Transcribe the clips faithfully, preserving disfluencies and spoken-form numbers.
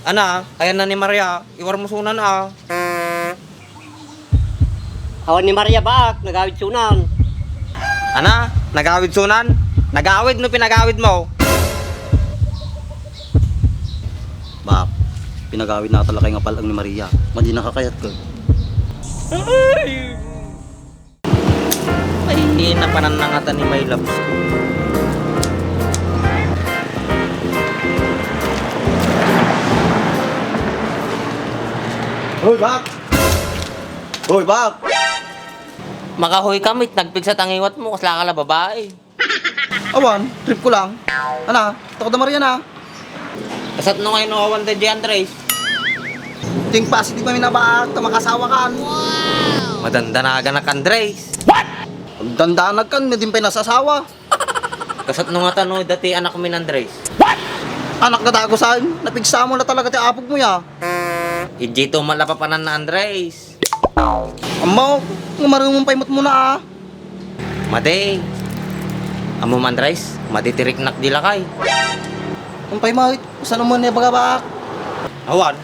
Ana, ayanna ni Maria, iwarmo sunan a. Awan ni Maria baak, nagawid sunan. Ana, nagawid sunan? Nagawid no pinagawid mo. Baak, pinagawid na talaga nga pal-ang ni Maria. Madi nakakayat ko. Ay, napanan na ngata ni my loves ko. Hoy, Bak! Hoy, Bak! Makahoy kamit, nagpigsa tangiwat mo, kasla ka la babae. Awan, trip ko lang. Ana, takot na Maria na. Kasat no ngayon no awan tayo di Andres? Ting positive kami na ba, ta makasawa kan. Madandanagan na ka, Andres. What? Dandanag kan, may din pa'y nasasawa. Kasat no nga tano, dati anak mi ni Andres. What? Anak na dagusan, napigsa mo na talaga ti apog mo ya. Ijito malapapanan na Andres. Amma, umarumon pa'y mat mo na ah. Madi. Amo man, Andres, madi ti riknak di lakay. Umpay mo, saan mo niya bagabak? Awan.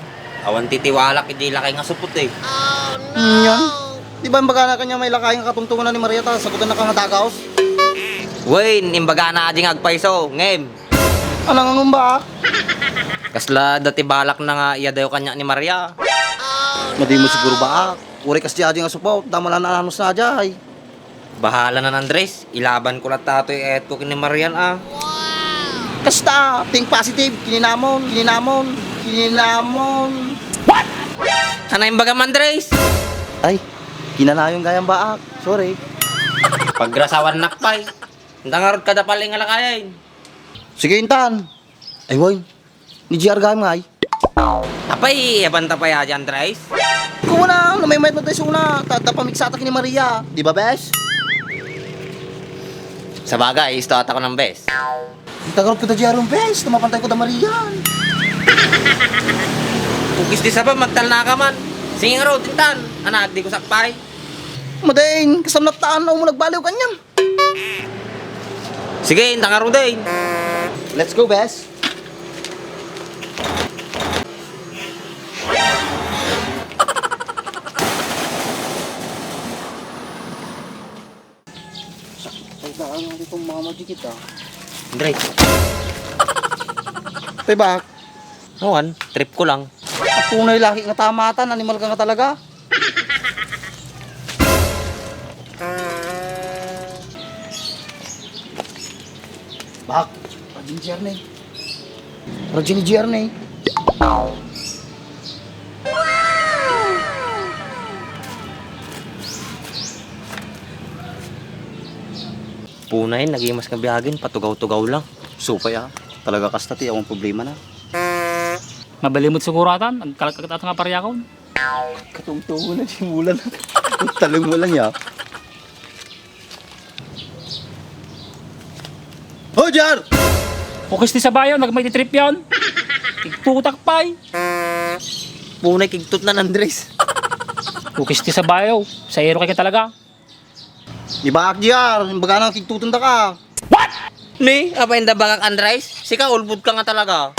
Awan titiwalak iti lakay nga supot eh. Nyan? Di ba imbagana kanya may lakay nga katungtungan ni Maria ta sagutan na ka nga dagaos? Wen, imbagana adi nga agpayso, ngem. Anang angumba? Kasla dati balak na nga iyadayo kanya ni Maria. Madi mo siguro ba? Uri kas di adi nga supot, dama na nanus na ajay. Bahala na, Andres. Ilaban ko latta toy ayat ko ken ni Marian a. Kasta, think positive, kininamon, kininamon, kininamon. What? Anay imbagam, Andres? Ay, kinanayon gayam baak. Sorry. Pagrasawan nakpay. Anta ngarud kada pali nga lakayen. Sige, intan. Ay, Wayne. Ni G R gayam ngay. Apay, abanta pay adi, Andres? Ikaw na, namaymayat mo tayo suna. Ta, ta pamigsata kini Maria. Di ba, bes? Sabagay, isto ata ko ng bes. Itagarot ko ta G R yung bes. Tumapantay ko ta Marian. Kukis di sabab, magtalna ka man. Sige nga ro, tintan. Anak, di ko sakpay. Madain, kasamnat taan, mo nagbaliw kanyam. Sige, inta nga ruden. Let's go, bes. Ay, baka nga di kong mama di kita. Andre. Tay, bak. Awan, trip ko lang. Apunay laki nga tamatan, animal ka nga talaga. Bak, radyo ni G R na eh. Radyo ni G R na eh. Punay, nagimas nga biyagen, patugaw-tugaw lang. Supay, ah. Talaga kasta ti, awan problema na. Mabalimot siguro atan, nagkalagkagat atan nga pariakon. Katungtungo na di mulan. Talong mo lang ya. Hoy, Jar! Ukis ti sabayo, nagmay ti trip yon. Igtutak pay. Punay kigtut na, Andres. Ukis ti sabayo, sa ero kay ka talaga. Di ba, Akjar? Imbagana kigtutunda ka. What? Ni, apa inda bagak, Andres? Sika, ulbod ka nga talaga.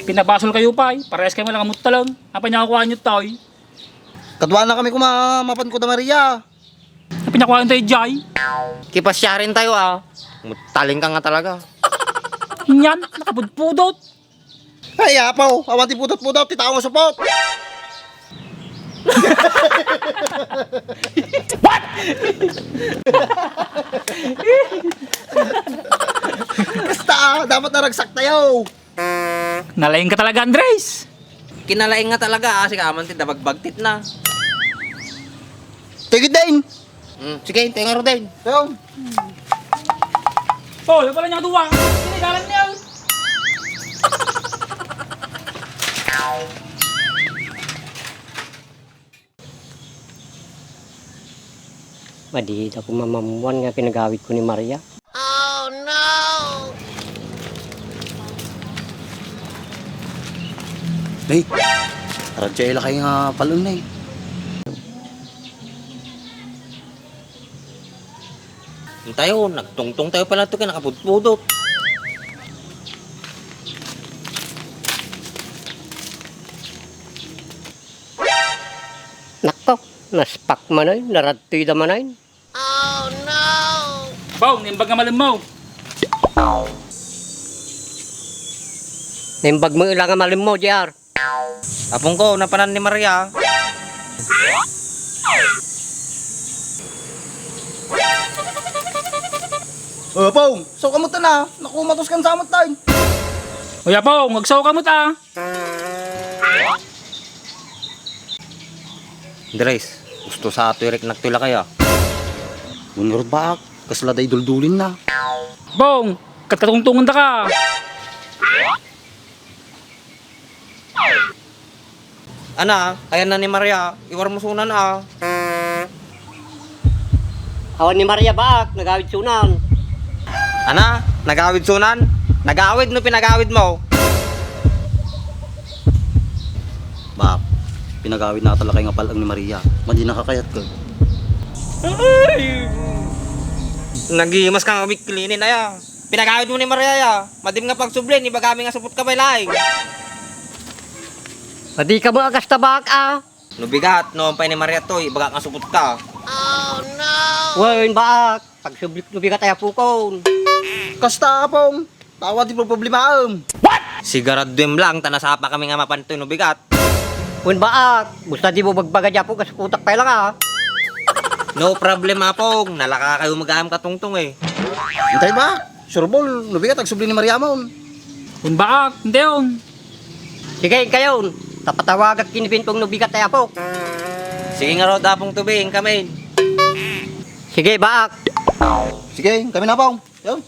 Pinabasol kayo pay. Parehas kayo lang amot talong. Apa niya kukuha niyo, toy? Kadwa na kami kuma-, mapan ko da Maria. Apa niya kuha niyo, toy, Jay? Kipasyarin tayo, ah. Mutaling ka nga talaga. Inyan, nakapudpudot. Ay, apaw, awan ti pudot-pudot, ti tao nga supot. What? Basta, ah, dapat naragsak tayo. Nalaing ka talaga, Andres. Kinalaing nga talaga, ah, sika man ti dabagbagtit na. Tigid din. Hmm, sige, hintay nga, Roden. Tayong. Oh, yung pala niya duwa. Sinigalan niya. Madi, dako mamamuan nga pinagawid ko ni Maria. Oh, no! Hey, radya ila kayo nga palun na eh. Tayo, nagtungtong tayo pala ito kaya nakapudpudot. Naspak man ay, naradtoy da man ay. Bong, naimbag nga malemmo. Naimbag mo ila nga malemmo, J R. Apongko, napanan ni Maria. O, Apong, sao ka met a. Naku, matos kan samot tayo. Oy, Apong, agsaoka met a. Andres, gusto sa ato iriknak toy lakay a. Wen ngarud, Baak, kasla da iduldulinna. Bong, ket katungtungenda ka. Ana, ayanna ni Maria, iwarmo sunan a. Awan ni Maria, Baak, nagawid sunan. Ana, nagawid sunan? Nagawid no pinagawid mo? Baak, pinagawidna talaga nga pal-eng ni Maria. Madina ka kayat ka. Ay! Nagimas ka nga biklinin, aya. Pinagawid mo ni Maria, ya. Madim nga pagsubli, ibagami nga supot ka pay laeng. Madi ka mo a kasta, Baak a. No bigat, no, ampay ni Maria toy, ibagak nga supot ka. Wen, Baak, pagsublik no bigat ay apokon. Kasta, Apong, tawa ti problemaem. Siguraduem lang, ta nasapa kami nga mapan toy no bigat. Wen, Baak, basta di mo bagbaga di apo, kasukotak pay lang a. No problem, Apong, nalaka kayo mag-aam katungtong e. Intay, Baak, surbol, no bigat agsubli ni Maria mon. Wen, Baak, intayon. Sige, inkayon. Ta patawagak ken ni Bintong no bigat ay apok. Sige ngarud, Apong Tubing, kami. Sige, Baak. Sige, kami na, Apong. Yon.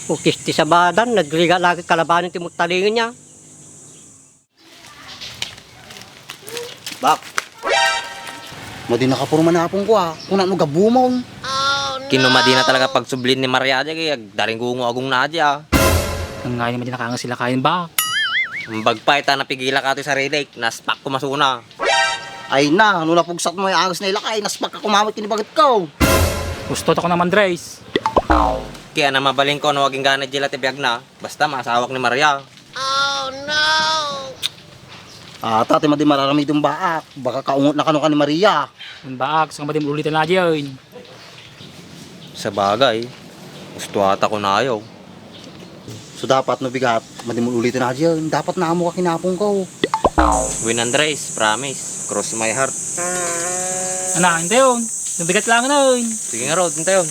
Ukis ti sabadan, nagrigat lagi kalabanan ti muttalingen niya. Baak. Madi nakapurman, Apongko a. Kuna no gabu mo. Ken no madina talaga pagsublin ni Maria, di agdaringungo agong na di a. Ngem madi nakaangas sila kayen, Baak. Imbag pay ta napigilak a ti sarilik, naspak ko masuna. Ay na, no napugsat mo ay angas na ilakay, naspak ka kumamit ken ni baget ko. Gusto ta ko naman, Andres. Kaya na mabalin ko no aging ganad dila ti biag na, basta maasawak ni Maria. Ata ti madi mararamidem, Baak. Baka kaungot na kano ka ni Maria. Wen, Baak, saan ka madi ulitan na diyan? Sabagay, gusto ata ko nayo. So dapat no bigat, madi mo ulitan na diyan. Dapat naamo ka ken Apongko. Wen, Andres, promise. Cross my heart. Ana, intayon. No bigat lang na, oy. Sige ngarud, intayon.